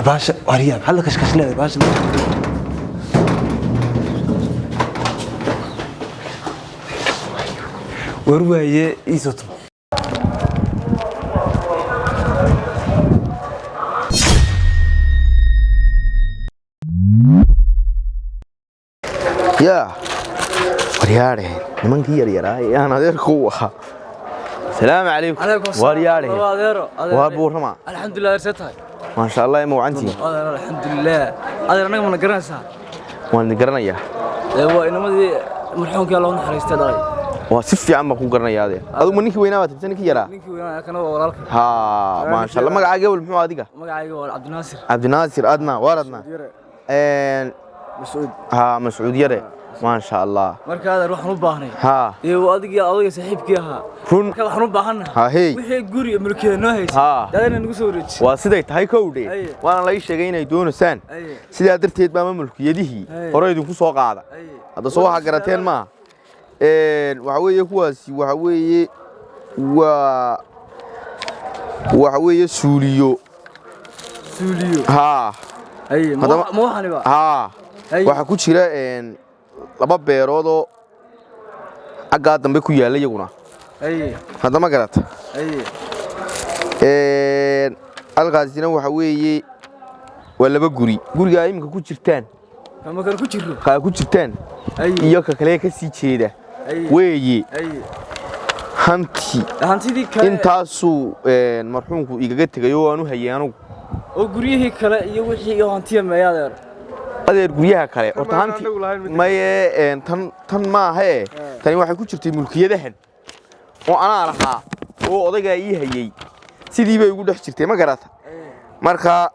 Baasha waryaa, maxaad la kashkash leedahay baasha? War waaye, ii soo tumo. Yaa waryaadhe, nimankii yaryaraa ee aan adeerka u ahaa, salaamu calaykum. Waryaadhe, waa buurama. Alxamdulilah, adeer, tahay. Maasha Allah, ima wacantii? Adeer, alxamdulilah. Adeer, anaga mana garanaysaa? Waan idin garanayaa. Ee, waa inamadii marxuumkii Alla u naxariistay dhalay. Waa si fiican baan ku garanayaa, adeer. Adigu ma ninkii weynaa baa tirsan, ninkii yaraa? Ninkii weynaa, kana waa walaalka. Haa, maasha Allah. Magacaaga gewel muxuu adiga? Magacayga waa Cabdinaasir. Cabdinaasir. Adna waar adna? Mascuud. Haa, Mascuud Yare, maasha Allah. Marka adeer, waxaan u baahnay haa ee waa adigii odayga saaxiibkii ahaa. Run. Marka waxaan u baahannahay haa hey wixii guri iyo mulkiyada noo haysa adeerna nagu soo wareeji. Waa siday tahay, kowdhe. Aye. Waana laga sheegay inay doonaysaan. Aye. Sidaa darteed baa mulkiyadihii Aye. hore idinku soo qaada. Aye. Hadda soo waxaa garateen maaha. Waxa weeye kuwaasi, waxa weeye waa waxa weeye suuliyo. Suuliyo? Haa. Aye, ma ma waxaniba? Haa. Aye. Waxaa ku jira laba beeroodoo xaggaa dambe ku yaalla iyaguna. Aye. Hadda ma garata? Aye. Halkaasina waxa weeye waa laba guri, gurigaa iminka ku jirtaan. Ma kan ku jiro? Kaa ku jirtaan. Aye. Iyo ka kale ka sii jeeda. Aye. Weeye. Aye. Hanti hantidii kale intaasuu marxuumku igaga tegay oo aan u hayay anugu. Oo guryihii kale iyo wixii iyo hantiya meeya, adeer? Adeer, guryaha kale horta maan hanti anagu lahayn mid. Maye, tan maaha, tani waxay ku jirtay mulkiyadahan oo anaa lahaa oo odaygaa ii hayay, sidii bay ugu dhex jirtay, ma garata? Marka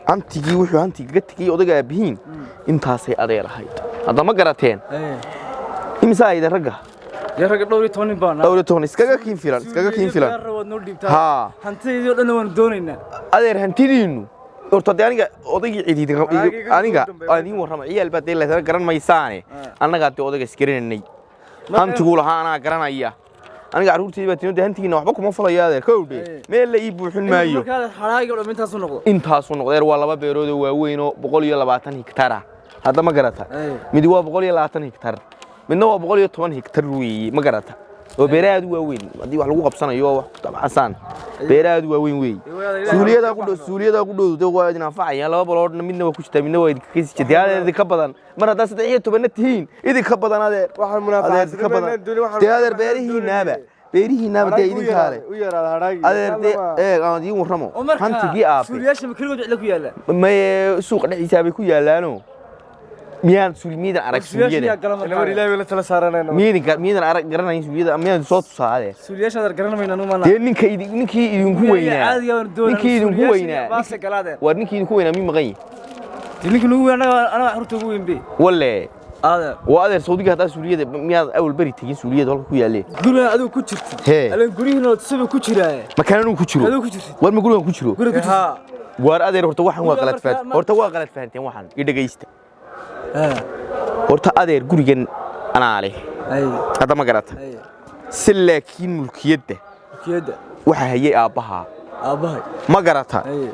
hantigii wuxuu hantigaga tegay odayga aabihiin intaasay adeer ahayd. Hadda ma garateen? Aye. Imisaa ayda ragga? Dee ragga dhowr iyo toban nin baan. 14 iskaga kiin filan, iskaga kiin filan. Waad noo dhiibtaa. Haa. Hantideedii oo dhan waan doonaynaa. Adeer, hantidiinnu horta dee aniga odaygii cid Aniga iga aniga soo dambeeya. Aan idiin warrama, ciyaal baa dee leetana garan maysaane. Annagaa dee odayga isgarananay, hantiguu lahaa anaa garanaya. Aniga carruurtaydi baa tino, dee hantigiina waxba kuma falayo, adeer, kowdhe. Aye. Meel la ii buuxin maayo. Marka adeer, xadhaaga oo dhan intaasu noqdo. Intaasuu noqdeer. Waa laba beerood oo waaweyn oo 120 hektar ah. Hadda ma garata? Aye. Mid waa 120 hektar, midna waa 110 hektar weeye, ma garata? Oo beera aad u waaweyn haddii wax lagu qabsanayo oo wax ku tabcasaan, beera aad u waaweyn weeye. Suuliyadaa ku dhow dee waa idin anfacayaan. Laba baloodna midna waa ku jirtaa, midna waa idinkaga sii jirtaa. Adeer, idinka badan mar haddaa 13-na tihiin, idinka badan, adeer. Waxaan Adeer, idinka badan dee. Adeer, beerihiinaaba dee idinkaa leh. U yaraada hadhaagii. Adeer, dee eeg, aan idiin warramo. Oo marka hantigii aabe suuliyaasha ma keligood cidla ku yaalla? Maye, suuqa dhexdiisaa bay ku yaalaano. Miyaan suuli miyaydan arag Suuliyaasha suuliyada? yaa gala War marka? Ilaahay la tala saaranayna. Miyaydan arag garanayn suuliyada? Miyaan soo tusaa, adeer? Suuliyaasha adeer garan mayna anu maana. Dee ninka idin ninkii idinku weynaa Caadiga waan doonaa. ninkii idinku weynaa Baase gala, adeer. Waar, ninkii idinku weynaa miyuu maqan yahay? Dee ninkii nugu weyn anaga xurta ugu weyn be. Walle. Adeer. Waa adeer, sawdiga haddaa suuliyada miyaad awal beri tegin, suuliyada halka ku yaaleen? Gurigan adigu ku jirtid. Hee. Aleen guryihiina tusuba ku jiraaye. Makaananuu ku jiro? Adigu ku jirtid. Waar, ma gurigan ku jiro? Guriga ku jirtid. Haa. Waar adeer, horta waxan waa Guriga qalad marka fahan. Horta waa qalad fahanteen waxan, i dhegaysta. Horta adeer, gurigan anaa leh. Aye. Hadda ma garata? Aye. Si laakiin mulkiyadda Mulkiyadda waxa hayay aabbahaa. Aabbahay. Ma garata? Aye.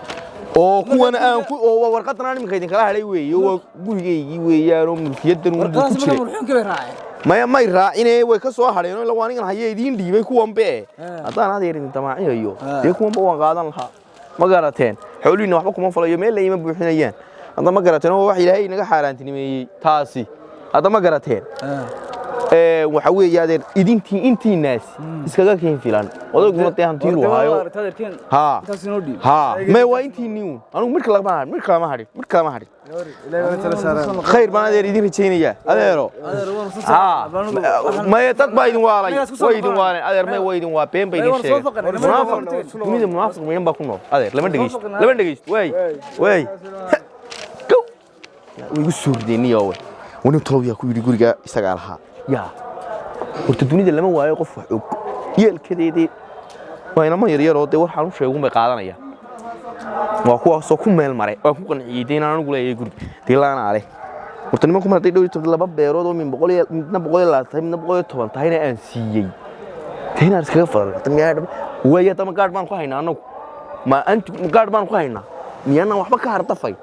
Oo kuwan aan ku oo waa warqadan aan iminka idinkala hadhay weeye, oo waa gurigaygii weeyaan oo mulkiyaddan uun buu ku Warqadaas marka jiray. marxuumkii bay raaceen. Maya, may raacine, way ka soo hadheen oo ila waa anigan haya idiin dhiibay kuwanbe. Haddaan adeer idin damaacinayo, dee kuwanba waan qaadan lahaa, ma garateen? Xoolihiinna waxba kuma falayo, meel la ima buuxinayaan. Hadda ma garateen? Oo wax Ilaahay inaga xaaraantinimeeyey taasi. Hadda ma garateen? Waxa weeye adeer, idintii intiinaas iskaga keen filan, odayguna dee hantiiru haayo. Haa. Intaas inoo dhiib. Haa, may, waa intiinii uun. Anigu midka lama hadhin, midka lama hadhin, midka lama hadhin. Ilaahay la tala saaranayna. Khayr baan adeer idin rajaynayaa, adeero. Adeer, waan soo haa, maya, dad baa idin waalay, way idin waaleen, adeer. May, way idin waa been bay idin May, waan soo sheegeen. faqanay. Munaafiq dunida, munaafiq midan baa ku nool, adeer. Lama dhegeysto, lama dhegeysto. Waay waay, gow, way igu soo rideen niyowe. Wani talow yaa ku yidhi guriga isagaa lahaa? Yaa horta dunida lama waayo qof wax og yeelkadeedii. Waa inamo yaryaroo dee waxaan u sheegun bay qaadanaya. Waa kuwaasoo ku meel maray, waan ku qanciyey dee inaan anigu leeyahay guriga dee laanaa leh. Horta nimanku mar hadday 14 laba beerood oo min boqol iyo midna 120 tahay, midna 110 tahayna aan siiyey, dee inaan iskaga falan. Horta miyaa waaye? Haddama gaadh baan ku haynaa annagu, ma anti gaadh baan ku haynaa. Miyaanaan waxba ka hardafay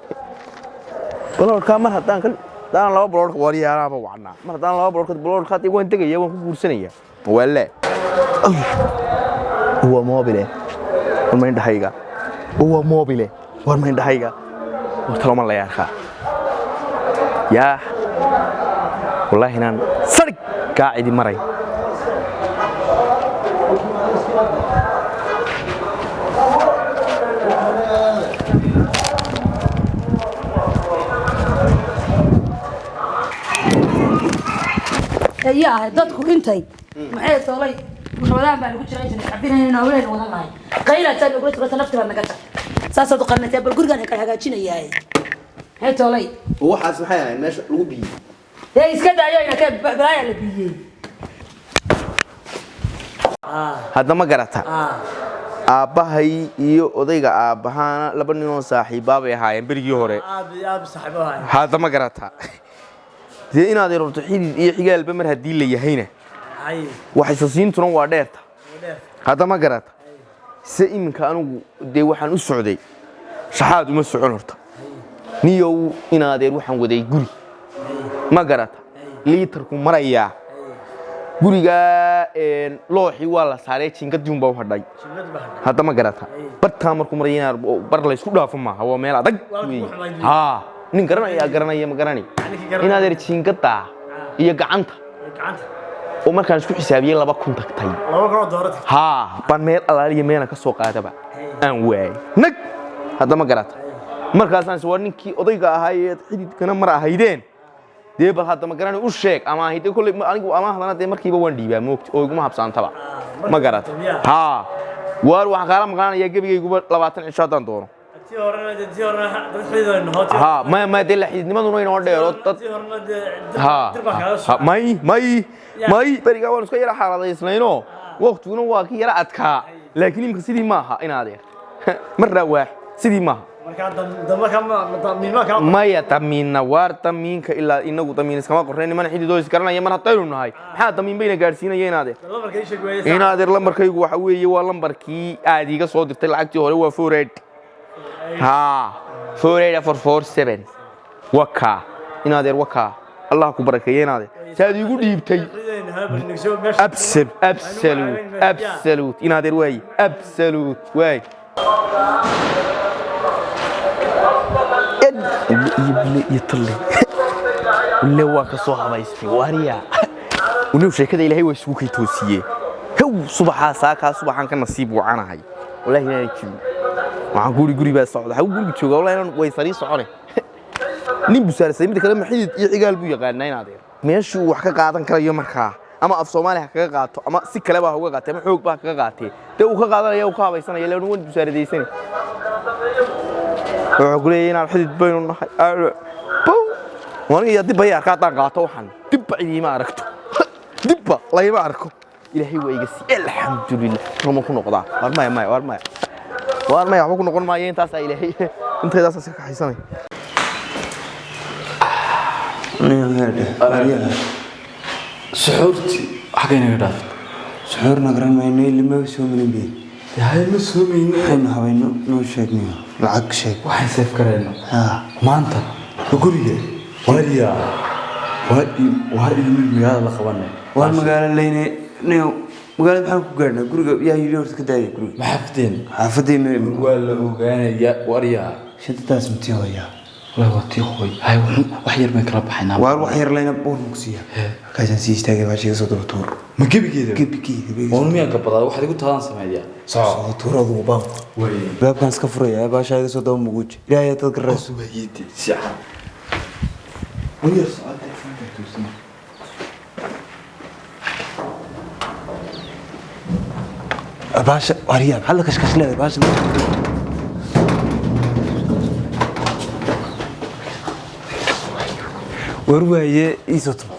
baloorkaa? Mar haddaan ka haddaan laba baloorka waryaalaaba wacnaa, mar haddaan laba baloorka baloorka hadda waan tegaya, waan ku guursanaya. Walle waa moobile, war ma indhahayga? Waa moobile, war ma indhahayga? War taloma la yaarkaa yaa? Wallaahi inaan sarig kaa cidi maray. Ayaa ahay dadku intay maxay toolay? Ramadaan baa lagu jiraa, intan cabinayna hawleen wadan lahay, qaylataan ogula jirta, nafti baa naga tag, saasaad u qarnatee. Bal gurigaan kala hagaajinayaa, maxay toolay? Waxaas maxay ahayd meesha lagu biyey? Ee iska daayo, ina ka balaaya la biyey. Hadda ma garata, aabbahay iyo odayga aabbahaana laba ninoo saaxiibbaa bay ahaayeen berigii hore. Aabi aabi saaxiibo ahay. Hadda ma garata dee, inaad rabto xidid iyo xigaalba mar haddii la yahayna, Hay. Waxaysasiintuna waa dheerta. Hadda ma garata, se iminka anigu dee waxaan u socday shaxaad uma socon horta niyow. Inaadeer, waxaan waday guri, ma garata, liitarku marayaa gurigaa. Looxii waa la saaray, jiingadii unbaa u hadhay. Hadda ma garata, bartaa markuu maraya inaad bar laysku dhaafo maaha, waa meel adag weeye. Haa, nin garanaya garanaya, ma garani inaadeer, jiingadaa iyo gacanta Gacanta. oo markaan isku xisaabiyey 2000 tagtay. 2000 oo doolar tagtay. Haa, baan meel alaaliya meelan ka soo qaadaba aan waayay nag. Hadda ma garata, markaasaan is waa ninkii odayga ahaa ee xididkana mar ahaydeen dee, bal hadda ma garani, u sheeg ama ahayde kolley anigu amahdana dee markiiba waan dhiibaa, moogti oo iguma habsaantaba, ma garata? Haa, waar waxaan kaala maqnaanayaa gebigayguba 20 cisho haddaan doono. Tii horena dee, tii horena dad xididayno hoo. Haa, maya maya, dee la xididnimaduna inoo dheero dad. Tii horena dee Ha. dir baa kaaga Ha, may may may, berigaa waan iska yara xaaladaysnaynoo waqtiguna waa ki yara adkaa, laakiin imika sidii maaha inaadeer, marraa waax sidii maaha. Markaa damba ma miilma kaa. Maya, damiinna waar damiinka ilaa inagu damiin iskama qornay, niman xididoo isgaranaya mar haddaynu nahay, maxaa damiin bayna gaadhsiinaya inaadeer? Lambarka ii sheeg weeye. Inaadeer, lambarkaygu waxa weeye waa lambarkii aad iiga soo dirtay lacagtii hore, waa 48, haa, 48447, wakaa inaadeer, wakaa. Allah ku barakeeye inaadeer, saad iigu dhiibtay. Xididayno ha barnaamijyo meesha. Absolute, absolute, absolute inaadeer, waaye absolute waay. Iyo bile iyo talle ule waa ka soo habaystay waariya unow. Sheekada Ilaahay waa isugu kay toosiyee. How subaxaa saakaa subaxaan ka nasiib wacanahay, wallahi inaanay jirin. Waxaan ku uri guri baa socda, haw guriga jooga, wallahi inaan way sarii socone. Nin busaarsay mid kale ma xidid iyo xigaal buu yaqaanaa inaadeer, meeshii uu wax ka qaadan karayo markaa, ama af Soomaali ha kaga qaato ama si kaleba ha uga qaatee ama xoog ba ha kaga qaatee, dee uu ka qaadanaya, uu ka habaysanaya leanu wan busaaradaysanay. Wuxuu ku leeyahay inaan xidid baynu nahay. Bow aniga iyo dibba yaarka haddaan qaato, waxaan dibba cidiima aragto, dibba layma arko. Ilaahay waa iga sii, alxamdulilah. Ruma ku noqdaa? Waar maya maya, waar maya, waar maya, waxba ku noqon maayo. Intaasaa Ilaahay intaydaas iska kaxaysanay. Aryaha. Suxuurtii xaggay naga dhaaftay? Suxuurna garan mayno, lama soomanin be. Dee hay ma soomayne. Waxaynu habayno noo sheegnayo, lacag sheeg. Waxaan seef karayno haa. Maanta ma guriga waariyaa waar waar ilmi magaalada la qabanay. Waar magaalo leyne niyo, magaalada maxaan ku gaadhnaa? Guriga yaa yidhi horta ka daaya guriga? Ma xafideen? Xaafaddeena. Waa la ogaanaya waaryaa. Shantadaas mtii hooyaa? Wallahi waa tii hooy. Hay wax yar baan kala baxaynaa. Waar wax yar leyna buur mugsiya halkaasaan sii istaagay, baashiga soo daba tuur. Ma gebigeeda? Gebigeeda. Oon miyaan gabadaa? Waxaad igu taadaan sameeyaa. Soco. Soo tuur adugu baanku. Way. Baabkaan iska furaya, baashaa iga soo daba muguuji, Ilaahay dad garayso. Waayidi si cad wayar socodee telefoonka tuusan. Baasha warya, maxaad la kashkash leedahay baasha? War waaye, ii soo tumo.